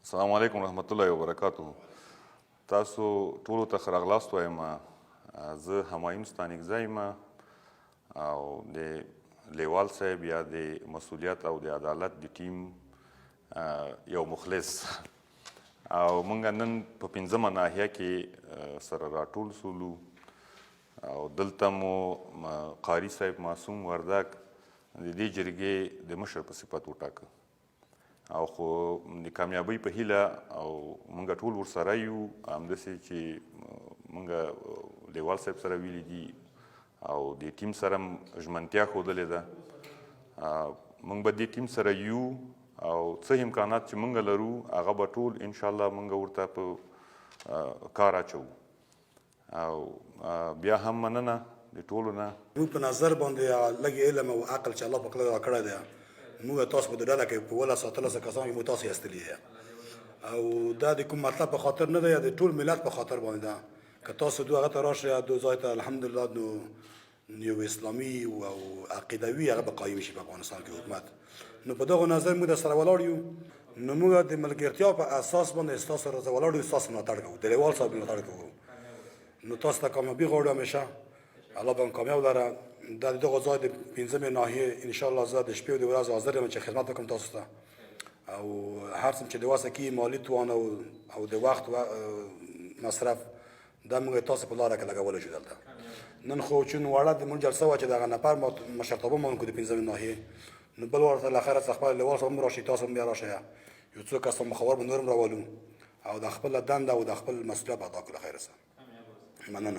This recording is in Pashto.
السلام علیکم ورحمت الله وبرکاته. تاسو ټولو ته ښه راغلاست وایم. زه همایون ستانکزی یم او د لیوال صاحب یا د مسولیت او د عدالت د ټیم یو مخلص، او مونږ نن په پنځمه ناحیه کې سره راټول سولو او دلته مو قاري صاحب معصوم وردګ د دې جرګې د مشر په صفت وټاکه، او خو د کامیابۍ په هیله او مونږ ټول ورسره یو. همداسې چې مونږ لیوال صاحب سره ویلي دي او د ټیم سره ژمنتیا ښودلې ده، مونږ به دې ټیم سره یو او څه امکانات چې مونږ لرو هغه به ټول انشاءالله مونږ ورته په کار اچوو. او بیا هم مننه د ټولو نه. موږ په نظر باندې لږ علم او عقل چې الله پاک راکړی دی، موږ تاسو په ډله کې په 17 18 کسانو کې موږ تاسو ایستلي یې، او دا د کوم مطلب په خاطر نه دی، د ټول ملت په خاطر باندې ده. که تاسو دوه هغه ته راشئ، دوه ځای ته، الحمدلله نو یو اسلامي او عقیدوي هغه به قایم شي په افغانستان کې حکومت. نو په دغه نظر موږ در سره ولاړ یو. نو موږ د ملګرتیا په اساس باندې ستاسو سره ولاړ یو، ستاسو ملاتړ کوو، د لیوال صاحب ملاتړ کوو. نو تاسو ته کامیابي غواړو همیشه، الله به کامیاب لره. دا دغه ځای د پنځمې ناحیې ان شاء الله زه د شپې او د ورځې حاضر یم چې خدمت وکړم تاسو ته، او هر څه چې د وسه کې مالي توان او د وخت مصرف دا موږ تاسو په لاره کې لګولی شو. دلته نن خو چون وړه د موږ جلسه وه چې دغه نفر مشرتابه مو کو د پنځمې ناحیې، نو بل ورته له خیره څخه خپل لیوال صاحب هم راشي، تاسو هم بیا راشئ، یو څو کسان مخور به نور هم راولو او د خپل دنده او د خپل مسؤلیت ادا کړو. له خیره څخه مننه.